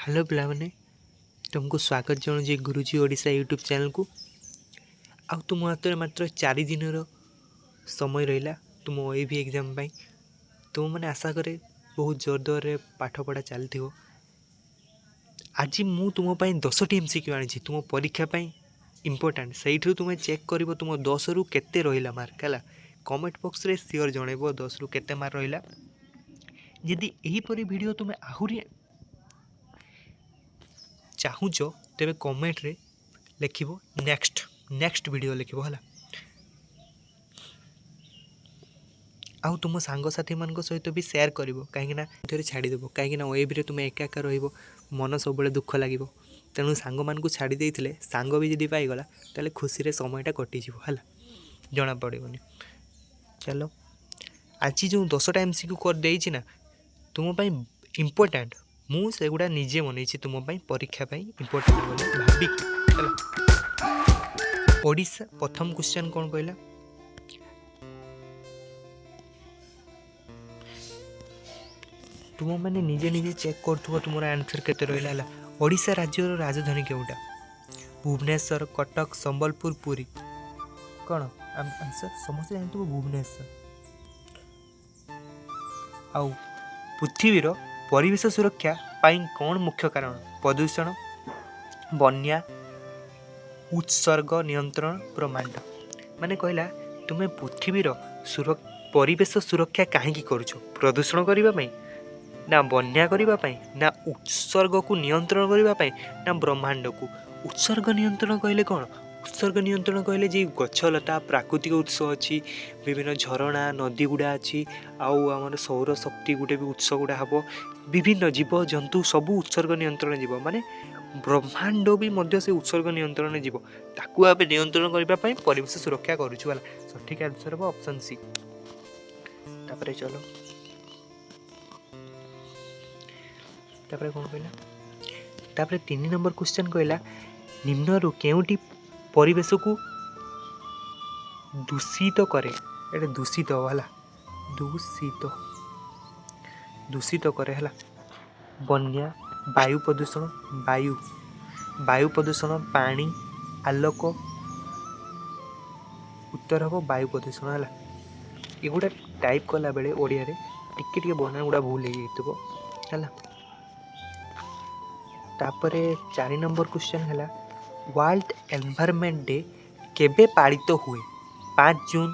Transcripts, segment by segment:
Hello ପିଲାମାନେ, ତୁମକୁ ସ୍ୱାଗତ ଜଣାଉଛି ଗୁରୁଜୀ ଓଡ଼ିଶା ୟୁଟ୍ୟୁବ୍ ଚ୍ୟାନେଲ୍କୁ। ଆଉ ତୁମ ହାତରେ ମାତ୍ର 4 ଦିନର ସମୟ ରହିଲା ତୁମ ଓଏଭି ଏକ୍ଜାମ୍ ପାଇଁ। ତୁମମାନେ ଆଶା କରେ ବହୁତ ଜୋରଦୋରରେ ପାଠପଢ଼ା ଚାଲିଥିବ। ଆଜି ମୁଁ ତୁମ ପାଇଁ 10ଟି ଏମ୍ସିକ୍ୟୁ ଆଣିଛି, ତୁମ ପରୀକ୍ଷା ପାଇଁ ଇମ୍ପୋର୍ଟାଣ୍ଟ। ସେଇଥିରୁ ତୁମେ ଚେକ୍ କରିବ ତୁମ 10ରୁ କେତେ ରହିଲା ମାର୍କ, ହେଲା? କମେଣ୍ଟ ବକ୍ସରେ ସିଓର ଜଣାଇବ 10ରୁ କେତେ ମାର୍କ ରହିଲା। ଯଦି ଏହିପରି ଭିଡ଼ିଓ ତୁମେ ଆହୁରି ଚାହୁଁଛ, ତେବେ କମେଣ୍ଟରେ ଲେଖିବ ନେକ୍ସଟ ନେକ୍ସଟ ଭିଡ଼ିଓ ଲେଖିବ, ହେଲା? ଆଉ ତୁମ ସାଙ୍ଗସାଥିମାନଙ୍କ ସହିତ ବି ସେୟାର କରିବ, କାହିଁକିନା ଏଥିରେ ଛାଡ଼ିଦେବ, କାହିଁକିନା ଓଏଭିରେ ତୁମେ ଏକା ଏକା ରହିବ, ମନ ସବୁବେଳେ ଦୁଃଖ ଲାଗିବ। ତେଣୁ ସାଙ୍ଗମାନଙ୍କୁ ଛାଡ଼ି ଦେଇଥିଲେ, ସାଙ୍ଗ ବି ଯଦି ପାଇଗଲା, ତାହେଲେ ଖୁସିରେ ସମୟଟା କଟିଯିବ, ହେଲା? ଜଣାପଡ଼ିବନି। ଚାଲ, ଆଜି ଯେଉଁ 10ଟା ଏମ୍ସିକ୍ୟୁ କରିଦେଇଛି ନା, ତୁମ ପାଇଁ ଇମ୍ପୋର୍ଟାଣ୍ଟ, ମୁଁ ସେଗୁଡ଼ା ନିଜେ ବନେଇଛି ତୁମ ପାଇଁ, ପରୀକ୍ଷା ପାଇଁ ଇମ୍ପୋର୍ଟାଣ୍ଟ ବୋଲି ଭାବିକି, ହେଲା? ଓଡ଼ିଶା ପ୍ରଥମ କ୍ୱେଶ୍ଚନ୍ କ'ଣ କହିଲା? ତୁମମାନେ ନିଜେ ନିଜେ ଚେକ୍ କରୁଥିବ ତୁମର ଆନ୍ସର୍ କେତେ ରହିଲା, ହେଲା? ଓଡ଼ିଶା ରାଜ୍ୟର ରାଜଧାନୀ କେଉଁଟା? ଭୁବନେଶ୍ୱର, କଟକ, ସମ୍ବଲପୁର, ପୁରୀ। କ'ଣ ଆନ୍ସର୍? ସମସ୍ତେ ଜାଣିଥିବ ଭୁବନେଶ୍ୱର। ଆଉ ପୃଥିବୀର ପରିବେଶ ସୁରକ୍ଷା ପାଇଁ କ'ଣ ମୁଖ୍ୟ କାରଣ? ପ୍ରଦୂଷଣ, ବନ୍ୟା, ଉତ୍ସର୍ଗ ନିୟନ୍ତ୍ରଣ, ବ୍ରହ୍ମାଣ୍ଡ। ମାନେ କହିଲା, ତୁମେ ପୃଥିବୀର ପରିବେଶ ସୁରକ୍ଷା କାହିଁକି କରୁଛ? ପ୍ରଦୂଷଣ କରିବା ପାଇଁ, ନା ବନ୍ୟା କରିବା ପାଇଁ, ନା ଉତ୍ସର୍ଗକୁ ନିୟନ୍ତ୍ରଣ କରିବା ପାଇଁ, ନା ବ୍ରହ୍ମାଣ୍ଡକୁ? ଉତ୍ସର୍ଗ ନିୟନ୍ତ୍ରଣ କହିଲେ କ'ଣ? ଉତ୍ସର୍ଗ ନିୟନ୍ତ୍ରଣ କହିଲେ ଯେ ଗଛଲତା, ପ୍ରାକୃତିକ ଉତ୍ସ ଅଛି, ବିଭିନ୍ନ ଝରଣା, ନଦୀ ଗୁଡ଼ା ଅଛି, ଆଉ ଆମର ସୌର ଶକ୍ତି ଗୋଟେ ବି ଉତ୍ସ ଗୁଡ଼ା ହେବ, ବିଭିନ୍ନ ଜୀବଜନ୍ତୁ ସବୁ ଉତ୍ସର୍ଗ ନିୟନ୍ତ୍ରଣ ଯିବ। ମାନେ ବ୍ରହ୍ମାଣ୍ଡ ବି ମଧ୍ୟ ସେ ଉତ୍ସର୍ଗ ନିୟନ୍ତ୍ରଣ ଯିବ। ତାକୁ ଆମେ ନିୟନ୍ତ୍ରଣ କରିବା ପାଇଁ ପରିବେଶ ସୁରକ୍ଷା କରୁଛୁ, ହେଲା? ସଠିକ୍ ଆନ୍ସର୍ ହେବ ଅପସନ୍ ସି। ତାପରେ ଚલો, ତାପରେ କ'ଣ କହିଲା? ତାପରେ 3 ନମ୍ବର କ୍ୱେଶ୍ଚନ୍ କହିଲା, ନିମ୍ନରୁ କେଉଁଟି ପରିବେଶକୁ ଦୂଷିତ କରେ? ଏଇଟା ଦୂଷିତ ହେଲା, ଦୂଷିତ, ଦୂଷିତ କରେ, ହେଲା? ବନ୍ୟା, ବାୟୁ ପ୍ରଦୂଷଣ, ବାୟୁ ବାୟୁ ପ୍ରଦୂଷଣ, ପାଣି, ଆଲୋକ। ଉତ୍ତର ହେବ ବାୟୁ ପ୍ରଦୂଷଣ, ହେଲା? ଏଗୁଡ଼ା ଟାଇପ୍ କଲାବେଳେ ଓଡ଼ିଆରେ ଟିକେ ଟିକେ ବନାନ ଗୁଡ଼ା ଭୁଲ ହେଇଯାଇଥିବ, ହେଲା? ତାପରେ 4 ନମ୍ବର କ୍ୱେଶ୍ଚନ୍ ହେଲା, ୱାର୍ଲଡ ଏନଭାରମେଣ୍ଟ ଡେ କେବେ ପାଳିତ ହୁଏ? 5 ଜୁନ,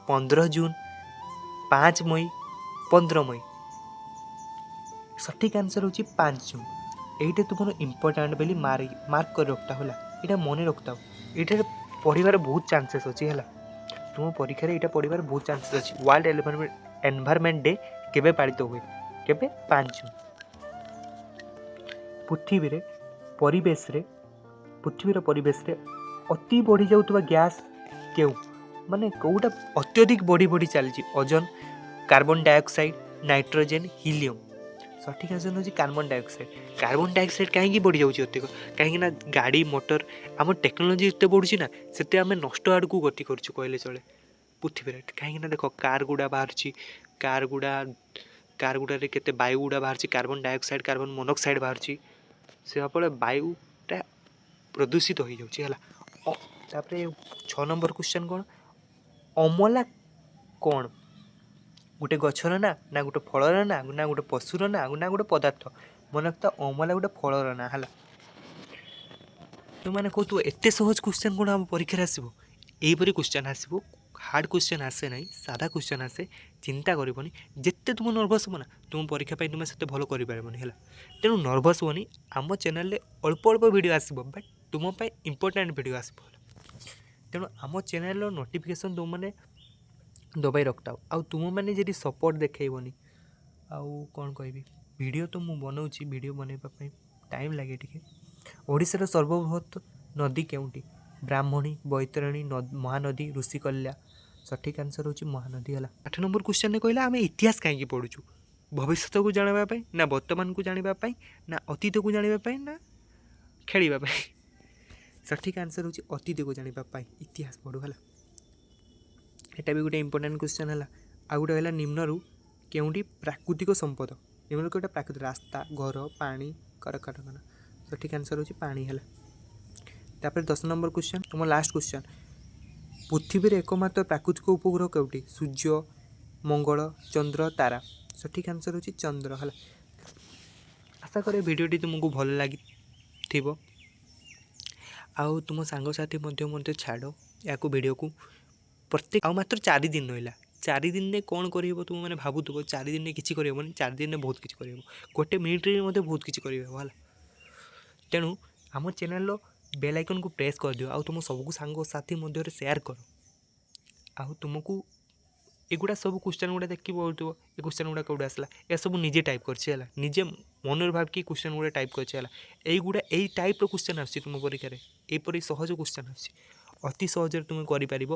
15 ଜୁନ, 5 ମଇ, 15 ମଇ। ସଠିକ୍ ଆନ୍ସର୍ ହେଉଛି 5 ଜୁନ। ଏଇଟା ତୁମର ଇମ୍ପୋର୍ଟାଣ୍ଟ ବୋଲି ମାର୍କ କରି ରଖିଥାଅ, ହେଲା? ଏଇଟା ମନେ ରଖିଥାଅ। ଏଇଟାରେ ପଢ଼ିବାର ବହୁତ ଚାନ୍ସେସ୍ ଅଛି, ହେଲା? ତୁମ ପରୀକ୍ଷାରେ ଏଇଟା ପଢ଼ିବାର ବହୁତ ଚାନ୍ସେସ୍ ଅଛି। ୱାର୍ଲଡ ଏନଭାରମେଣ୍ଟ ଡେ କେବେ ପାଳିତ ହୁଏ? କେବେ? 5 ଜୁନ। ପୃଥିବୀର ପରିବେଶରେ ଅତି ବଢ଼ିଯାଉଥିବା ଗ୍ୟାସ୍ କେଉଁ? ମାନେ କେଉଁଟା ଅତ୍ୟଧିକ ବଢ଼ି ବଢ଼ି ଚାଲିଛି? ଓଜନ, କାର୍ବନ ଡାଇଅକ୍ସାଇଡ଼, ନାଇଟ୍ରୋଜେନ୍, ହିଲିୟମ୍। ସଠିକ୍ ଆନ୍ସର୍ ହେଉଛି କାର୍ବନ ଡାଇଅକ୍ସାଇଡ଼। କାର୍ବନ ଡାଇଅକ୍ସାଇଡ଼ କାହିଁକି ବଢ଼ିଯାଉଛି ଅଧିକ? କାହିଁକି ନା ଗାଡ଼ି ମଟର, ଆମ ଟେକ୍ନୋଲୋଜି ଯେତେ ବଢ଼ୁଛି ନା, ସେତେ ଆମେ ନଷ୍ଟ ଆଡ଼କୁ ଗତି କରୁଛୁ କହିଲେ ଚଳେ ପୃଥିବୀରେ। କାହିଁକି ନା ଦେଖ, କାର୍ ଗୁଡ଼ା ବାହାରୁଛି, କାର୍ ଗୁଡ଼ାରେ କେତେ ବାୟୁ ଗୁଡ଼ା ବାହାରୁଛି, କାର୍ବନ ଡାଇଅକ୍ସାଇଡ଼, କାର୍ବନ ମୋନୋକ୍ସାଇଡ଼ ବାହାରୁଛି। ସେ ଫଳରେ ବାୟୁଟା ପ୍ରଦୂଷିତ ହେଇଯାଉଛି, ହେଲା? ତାପରେ 6 ନମ୍ବର କ୍ୱେଶ୍ଚନ୍ କ'ଣ? ଅମଲା କ'ଣ? ଗୋଟେ ଗଛର ନାଁ, ନା ଗୋଟେ ଫଳର ନାଁ, ନା ଗୋଟେ ପଶୁର ନାଁ, ନା ଗୋଟେ ପଦାର୍ଥ? ମନେ ରଖିଥା, ଅମଲା ଗୋଟେ ଫଳର ନାଁ, ହେଲା? ତୁମେମାନେ କହୁଥିବ, ଏତେ ସହଜ କ୍ୱେଶ୍ଚନ୍ କ'ଣ ଆମ ପରୀକ୍ଷାରେ ଆସିବ? ଏହିପରି କ୍ୱେଶ୍ଚନ୍ ଆସିବ। ହାର୍ଡ଼ କ୍ୱେଶ୍ଚନ୍ ଆସେ ନାହିଁ, ସାଧା କ୍ୱେଶ୍ଚନ୍ ଆସେ। ଚିନ୍ତା କରିବନି। ଯେତେ ତୁମ ନର୍ଭସ୍ ହେବ ନା, ତୁମ ପରୀକ୍ଷା ପାଇଁ ତୁମେ ସେତେ ଭଲ କରିପାରିବନି, ହେଲା? ତେଣୁ ନର୍ଭସ୍ ହୁଅନି। ଆମ ଚ୍ୟାନେଲ୍ରେ ଅଳ୍ପ ଅଳ୍ପ ଭିଡ଼ିଓ ଆସିବ, ବଟ୍ ତୁମ ପାଇଁ ଇମ୍ପୋର୍ଟାଣ୍ଟ ଭିଡ଼ିଓ ଆସିବ, ହେଲା? ତେଣୁ ଆମ ଚ୍ୟାନେଲ୍ର ନୋଟିଫିକେସନ୍ ତୁମମାନେ ଦବାଇ ରଖିଥାଅ। ଆଉ ତୁମମାନେ ଯଦି ସପୋର୍ଟ ଦେଖେଇବନି, ଆଉ କ'ଣ କହିବି? ଭିଡ଼ିଓ ତ ମୁଁ ବନାଉଛି, ଭିଡ଼ିଓ ବନେଇବା ପାଇଁ ଟାଇମ୍ ଲାଗେ ଟିକେ। ଓଡ଼ିଶାର ସର୍ବବୃହତ୍ ନଦୀ କେଉଁଟି? ବ୍ରାହ୍ମଣୀ, ବୈତରଣୀ, ମହାନଦୀ, ଋଷିକଲ୍ୟା। ସଠିକ୍ ଆନ୍ସର୍ ହେଉଛି ମହାନଦୀ, ହେଲା? 8 ନମ୍ବର କ୍ୱେଶ୍ଚନ୍ରେ କହିଲା, ଆମେ ଇତିହାସ କାହିଁକି ପଢ଼ୁଛୁ? ଭବିଷ୍ୟତକୁ ଜାଣିବା ପାଇଁ, ନା ବର୍ତ୍ତମାନକୁ ଜାଣିବା ପାଇଁ, ନା ଅତୀତକୁ ଜାଣିବା ପାଇଁ, ନା ଖେଳିବା ପାଇଁ? ସଠିକ୍ ଆନ୍ସର୍ ହେଉଛି ଅତୀତକୁ ଜାଣିବା ପାଇଁ ଇତିହାସ ପଢ଼ୁ, ହେଲା? ଏଇଟା ବି ଗୋଟେ ଇମ୍ପୋର୍ଟାଣ୍ଟ କ୍ୱେଶ୍ଚନ୍ ହେଲା। ଆଉ ଗୋଟେ ହେଲା, ନିମ୍ନରୁ କେଉଁଟି ପ୍ରାକୃତିକ ସମ୍ପଦ? ନିମ୍ନରୁ କେଉଁଟା ପ୍ରାକୃତିକ? ରାସ୍ତା, ଘର, ପାଣି, କଳକାରଖାନା। ସଠିକ୍ ଆନ୍ସର୍ ହେଉଛି ପାଣି ହେଲା। ତାପରେ 10 ନମ୍ବର କ୍ୱେଶ୍ଚନ୍, ତୁମ ଲାଷ୍ଟ କ୍ୱେଶ୍ଚନ୍। ପୃଥିବୀର ଏକମାତ୍ର ପ୍ରାକୃତିକ ଉପଗ୍ରହ କେଉଁଟି? ସୂର୍ଯ୍ୟ, ମଙ୍ଗଳ, ଚନ୍ଦ୍ର, ତାରା। ସଠିକ୍ ଆନ୍ସର୍ ହେଉଛି ଚନ୍ଦ୍ର ହେଲା। ଆଶା କରେ ଭିଡ଼ିଓଟି ତୁମକୁ ଭଲ ଲାଗିଥିବ। ଆଉ ତୁମ ସାଙ୍ଗସାଥି ମଧ୍ୟ ମଧ୍ୟ ଛାଡ଼ ଏହାକୁ, ଭିଡ଼ିଓକୁ ପ୍ରତ୍ୟେକ। ଆଉ ମାତ୍ର 4 ଦିନ ରହିଲା। 4 ଦିନରେ କ'ଣ କରିହେବ ତୁମେ ମାନେ ଭାବୁଥିବ? 4 ଦିନରେ କିଛି କରିହେବନି। 4 ଦିନରେ ବହୁତ କିଛି କରିହେବ। ଗୋଟେ ମିନିଟ୍ରେ ବି ମଧ୍ୟ ବହୁତ କିଛି କରିହେବ ହେଲା। ତେଣୁ ଆମ ଚ୍ୟାନେଲ୍ର ବେଲ୍ ଆଇକନ୍କୁ ପ୍ରେସ୍ କରିଦିଅ ଆଉ ତୁମ ସବୁ ସାଙ୍ଗସାଥି ମଧ୍ୟରେ ସେୟାର କର। ଆଉ ତୁମକୁ ଏଗୁଡ଼ା ସବୁ କ୍ୱେଶ୍ଚନ୍ ଗୁଡ଼ା ଦେଖିକି ଭାବୁଥିବ, ଏ କ୍ୱେଶ୍ଚନ୍ ଗୁଡ଼ା କେଉଁଠୁ ଆସିଲା? ଏସବୁ ନିଜେ ଟାଇପ୍ କରିଛି ହେଲା। ନିଜେ ମନରେ ଭାବିକି କ୍ୱେଶ୍ଚନ୍ ଗୁଡ଼ା ଟାଇପ୍ କରିଛି ହେଲା। ଏଇଗୁଡ଼ା ଏଇ ଟାଇପ୍ର କ୍ୱେଶ୍ଚନ୍ ଆସୁଛି ତୁମ ପରୀକ୍ଷାରେ। ଏହିପରି ସହଜ କ୍ୱେଶ୍ଚନ୍ ଆସୁଛି। ଅତି ସହଜରେ ତୁମେ କରିପାରିବ।